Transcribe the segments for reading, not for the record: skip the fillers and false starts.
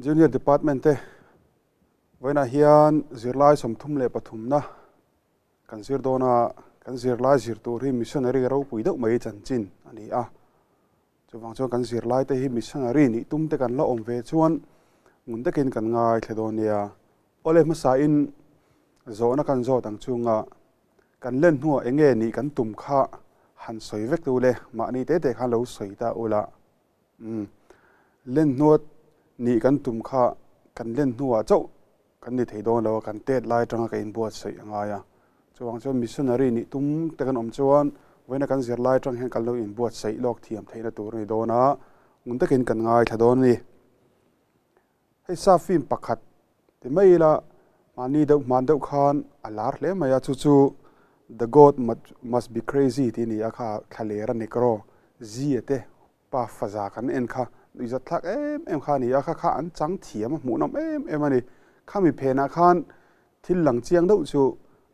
Junior Department te vawiinah hian zirlai 33na kan zir dawn a, kan zirlai zir tur hi missionary ropui deuh mai chanchin a ni a. Chuvang chuan kan zirlai te hi missionary nih tum te kan la awm ve chuan ngun takin kan ngaithla dawn nia. Awle hmasain zawhna kan zawt ang chunga kan len hnuah eng nge nih kan tum kha han sawi vek tu le, mahni te te khan lo sawi ta ula. Umm len hnuah nih kan tum kha kan len hnuah chauh kan ni thei dawn lo a, kan tet lai atanga ka inbuatsaih a ngai a. Chuvang chuan missionary nih tum te kan awm chuan vawiina kan zir lai atang hian kan lo inbuatsaih lawk thiam theihna tur a ni dawn a, ngun takin kan ngaithla dawn a ni. Hei sa film pakhat ti mai ila mahni deuh hman deuh khan a lar hle mai a, chu chu The Goat Must Be Crazy tih a ni a, kha thlaler a Negro Zia te pa faza kan en kha nuihzat thlak em em kha a ni a, kha kha an chang thiam a hmuhnawm em em a ni. Khami phenah khan thil lang chiang deuh chu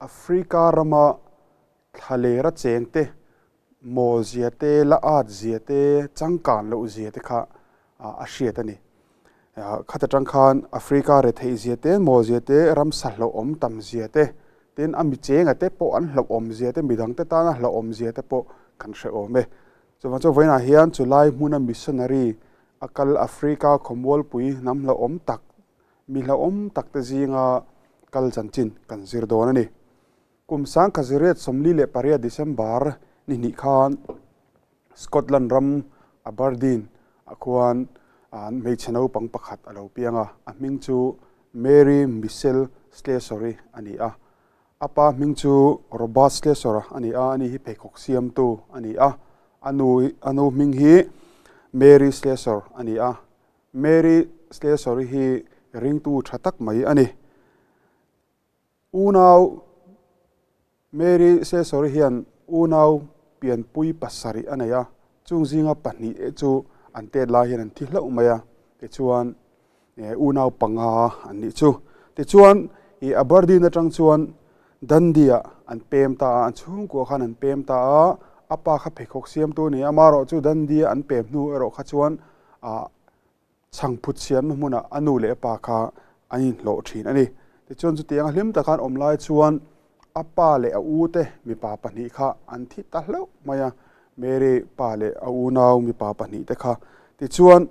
Africa rama thlalera cheng te mawl zia te, la at zia te, changkan loh zia te kha a hriat a ni. Khat atang khan Africa retheih zia te, mawl zia te, ramsa hlauhawm tam zia te, tin a mi chenga te pawh an hlauhawm zia te, midang te tana hlauhawm zia te pawh kan hre awm e. Chuvang chuan vawiinah hian chulai hmuna missionary a kal Africa khawmualpui hnam hlauhawm tak, mi hlauhawm tak te zinga kal chanchin kan zir dawn a ni. Kum 1948 December ni hnih khan Scotland ram Aberdeen ah khuan hmeichhe naupang pakhat a lo piang a, a hming chu Mary Michelle Slessor-i a ni a. A pa hming chu Robert Slessor-a a ni a, ani hi pheikhawk siamtu a ni a. A nu a nu hming hi Mary Slessor a ni a. Mary Slessor-i hi ringtu tha tak mai a ni. Unau Mary Slessor-i hian unau pianpui pasarih a nei a, chung zinga pahnih chu an tet lai hian an thi hlauh mai a, tichuan unau panga an nih chu. Tichuan ih Aberdeen atang chuan Dundee-ah an pem ta a, an chhungkua khan an pem ta a, a pa kha pheikhawk siamtu a ni a, amaherawh chu Dundee-a an pem hnu erawh kha chuan ah Chhangphut siamna hmunah a nu leh a pa kha an inhlawh thin a ni. Tichuan chutianga hlim taka an awm lai chuan a pa leh a u te mipa pahnih kha an thi ta hlauh mai a, Mary pa leh a unau mipa pahnih te kha. Tichuan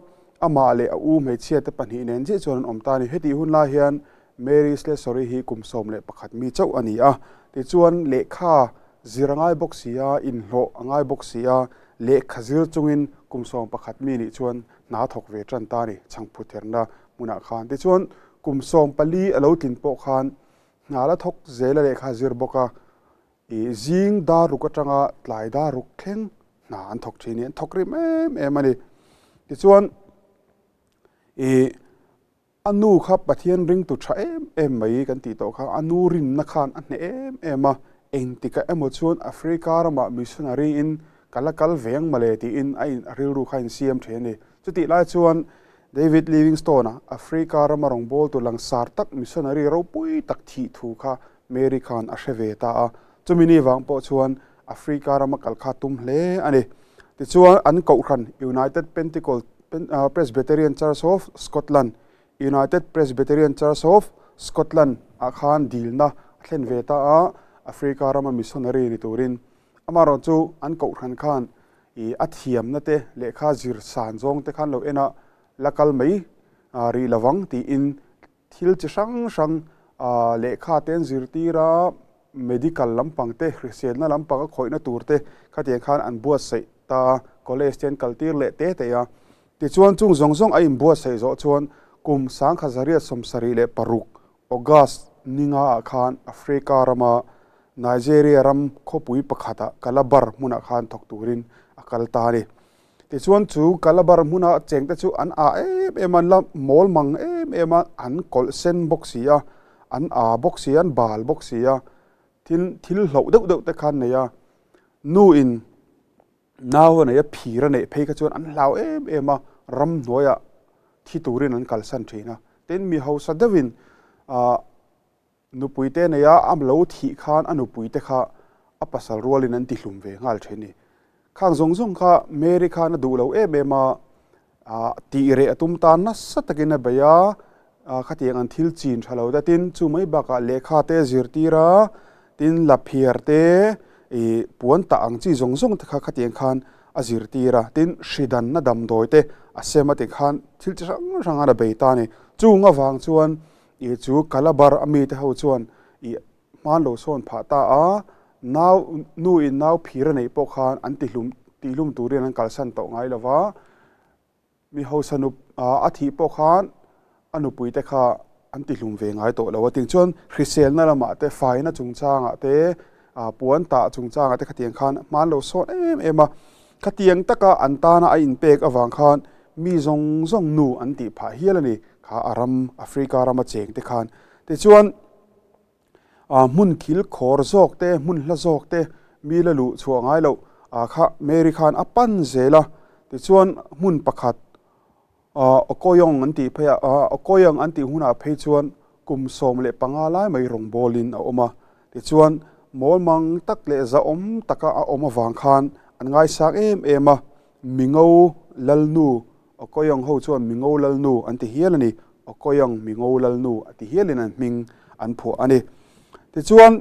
amah leh a u hmeichhia te pahnih nen chiah chuan an awm ta a ni. Hetih hun lai hian Mary Slessor-i hi kum 11 mi chauh a ni a. Tichuan lehkha zir a ngai bawk si a, inhlawh a ngai bawk si a, lehkha zir chungin kum 11 mi nih chuan hna thawk ve tan ta a ni, chhangphut herna hmunah khan. Tichuan, kum 14 a lo tlin pawh khan hna la thawk zel a lehkha zir bawk a, ih zing dar ruk atanga tlai dar ruk thleng hna an thawk thin hi an thawk rim em em a ni. Tichuan, ih A nu kha Pathian ringtu tha em em mai kan tih tawh kha, a nu rinna khan a hneh em em a, engtikah emaw chuan Africa ramah missionary in ka la kal ve ang mawle tiin a in a rilru kha a insiam thin a ni. Chutih lai chuan David Livingstone-a Africa rama rawngbawltu langsar tak missionary ropui tak thih thu kha Mary khan a hre ve ta a, chumi ni vang pawh chuan Africa rama kal kha tum hle a ni. Tichuan an kohhran United Pentecost Presbyterian Church of Scotland, United Presbyterian Church of Scotland, ah khan dilna a thlen ve ta a, Africa rama missionary ni turin. Amaherawh chu an kohhran khan ih a thiamna te lehkha zir san zawng te khan lo en a, la kal mai rih lovang tiin thil chi hrang hrang lehkha te an zirtir a, medical lampang te, hriselna lampang a khawihna tur te khatiang khan an buatsaih ta a, college te an kaltir leh te te a. Tichuan chung zawng zawng a inbuatsaih zawh chuan kum 1976 August ninga ah khan Africa rama Nigeria ram khawpui pakhatah Calabar hmunah khan thawk turin a kal ta a ni. Tichuan chu Calabar hmuna chengte chu an ah em em a, an la mawl mang em em a, an kawlh sen bawk si a, an ah bawk si a, an bal bawk si a, thil thil hloh deuh deuh te kha an nei a, nu in nau a nei a, phir a neih phei kha chuan an hlau em em a, ramhnuaiah thi turin an kalsan thin a. Tin, mi hausa deuhin ah Nupui te nei a, a lo thih khan a nupui te kha a pasal rualin an tihlum ve nghal thin a ni. Khang zawng zawng kha Mary khan a duh lo em em a, Tih reh a tum ta nasa takin a bei a, khatiang an thil chin tha lo te tin chu mai bakah lehkha te zirtir a, tin laphiar te ih puan tah ang chi zawng zawng te kha khatiang khan a zirtir a, tin hridanna damdawi te a sem a tikhan thil chi hrang hrang a bei ta a ni. Chung avang chuan ih chu Calabar a mite ho chuan ih hman lo sawn phah ta a, nau nu in nau phir a neih pawh khan an tihlum tihlum turin an kalsan tawh ngai lo va, mi hausa nu a thih pawh khan a nupui te kha an tihlum ve ngai tawh lo a, ting chuan hriselna lamah te faina chungchangah te puan tah chungchangah te khatiang khan hman lo sawn em em a, khatiang taka an tana a inpek avang khan mi zawng zawng nu an tih phah hial a ni kha a ram Africa rama cheng te khan tichuan. Hmun khil khawr zawk te, hmun hla zawk te mi la luh chhuah ngai loh kha Mary khan a pan zel a. Tichuan hmun pakhat Okoyong an tih phei a, Okoyong an tih hunah phei chuan kum 15 lai mai rawngbawlin a awm a. Tichuan mawlmang tak leh zahawm taka a awm avang khan an ngaisang em em a, Mingo Lalnu Okoyong ho chuan Mingo Lalnu an ti hial a ni. Okoyong Mingo Lalnu a ti hialin an hming an phuah a ni. Tichuan,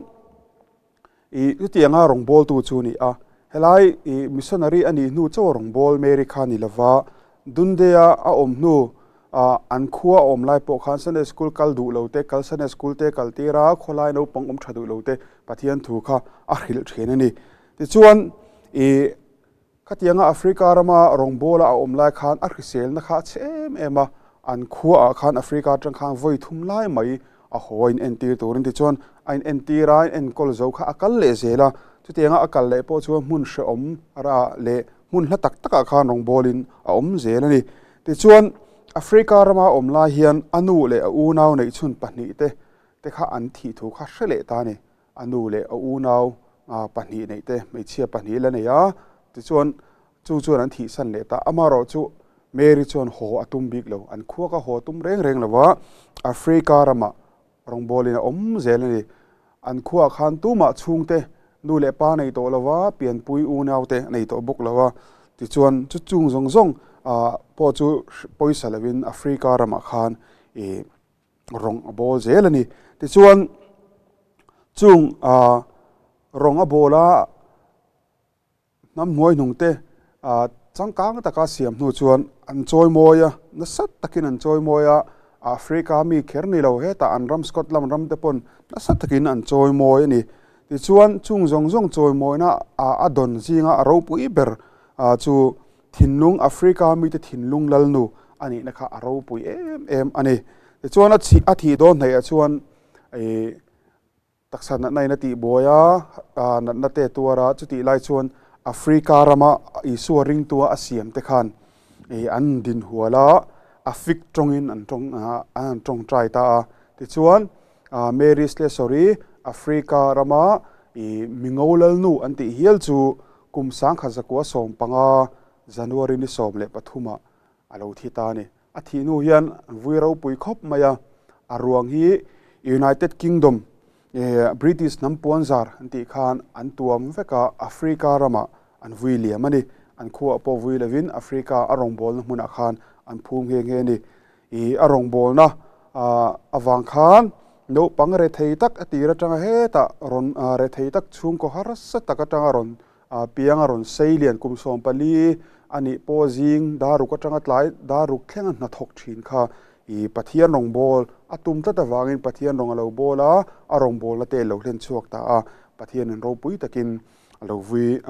i chutianga rawngbawltu chu a ni a. Helai i missionary a nih hnu chaw rawngbâwl Mary kha ni lova, Dundee-a a awm hnu an khua a awm lai pawh khan Sunday School kal duh lo te, kal Sunday School te kal tir a, khawlai naupang awm tha duh lo te Pathian thu kha a hrilh thin a ni. Tichuan, i Khatianga Africa rama rawngbawla a awm lai khan a hriselna kha a chhe em em a, an khuaah khan Africa atang khan vawi thum lai mai a haw a inentir turin tichuan a inentir a, a inenkawl zo kha a kal leh zel a, chutianga a kal leh pawh chuan hmun hrehawm rah leh hmun hla tak takah khan rawngbawlin a awm zel a ni. Tichuan Africa rama a awm lai hian a nu leh a unau neihchhun pahnihte te kha an thih thu kha hre leh ta a ni. A nu leh a unau pahnih neih te, hmeichhia pahnih la nei a, tichuan chu chuan an thihsan leh ta. Amaherawh chu Mary chuan haw a tum bik lo, an khuak a haw a tum reng reng lo va, Africa ramah rawngbawlin a awm zel a ni. An khuaah khan tumah chhungte nu leh pa nei tawh lo va, pianpui unau te nei tawh bawk lo va, tichuan chu chung zawng zawng pawh chu pawisa lovin Africa ramah khan ih rawng a bawl zel a ni. Tichuan chung rawng a bawl a hnam hnuai hnung te changkang taka siam hnu chuan an chawi mawi a, nasa takin an chawi mawi a, Africa mi kher ni lo hetah an ram Scotland ram te pawn nasa takin an chawi mawi a ni. Tichuan chung zawng zawng chawi mawina a dawn zinga a ropui ber chu Thinlung, Africa mite thinlung lalnu a nihna kha a ropui em em a ni. Tichuan a chhi a thih dawn hnaihah chuan ih taksa natna in a tihbuai a, natna te tuar a, chutih lai chuan Africa rama Isua ringtua a siam te khan ih an dinhual a, Afik tawngin an tawng an han tawngtai ta a. Tichuan Mary Slessor-i Africa rama ih mingo lalnu an tih hial chu kum 1915 January ni 13 ah a lo thi ta a ni. A thih hnu hian an vui ropui khawp mai a, a ruang hi United Kingdom ih British hnam puanzar an tih khan an tuam vek a, Africa ramah an vui liam a ni. An khuaah pawh vui lovin Africa a rawngbawlna hmunah khan an phum nghe nghe a ni. I a rawngbawlna avang khan naupang rethei tak a tir atanga hetah rawn rethei tak chhungkaw harsa tak atanga rawn piang a rawn sei lian kum 14 a nih pawh zing daruk atanga tlai daruk thlenga hnathawk thin kha i Pathian rawngbâwl a tum tlat avangin Pathian rawng a lo bâwl a, a rawngbâwlna te lo hlen chhuak ta a, Pathianin ropui takin a lo vui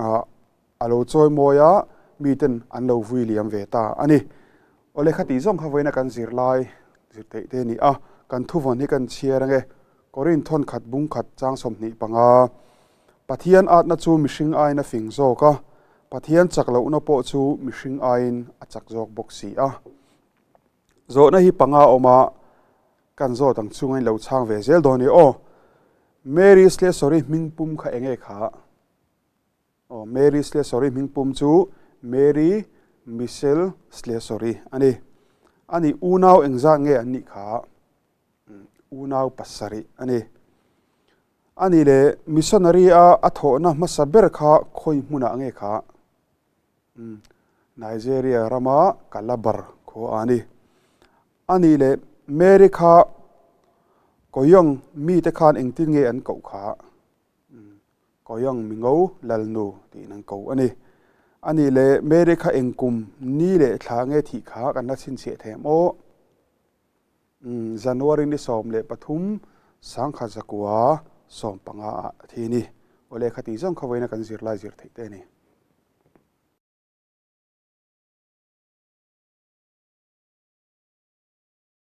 A lo chawi mawi a, miten an lo vui liam ve ta a ni. Awle kha tih zawng kha vawiina kan zirlai zir theih te a ni a, kan thuvawn hi kan chhiar ange. Korin thawn khat bung khat chang 25. Pathian atna chu mihring aiin a fing zawk a, Pathian chak lohna pawh chu mihring aiin a chak zawk bawk si a. Zawhna hi panga awm a, kan zawt ang chunga in lo chhang ve zel dawn i aw. Mary Slessor-i hming pum kha enge kha? Aw, Mary Slessor-i hming pum chu Mary Michelle Slessor-i a ni. A nih unau engzat nge an nih kha? Unau pasarih a ni. A nih leh missionary a a thawhna hmasa ber kha khawi hmunah nge kha? Nigeria rama Calabar khua a ni. A nih leh Mary kha Koyong mite khan engtin nge an koh kha? Koyong mingo lalnu tiin an ko a ni. A nih leh Mary kha eng kum ni leh thla nge thih kha kan la chhinchhiah thei ang aw? January ni 13 1915 ah a thi a ni. Aw lehkha tih zawng kha vawiina kan zirlai zir theih te a ni.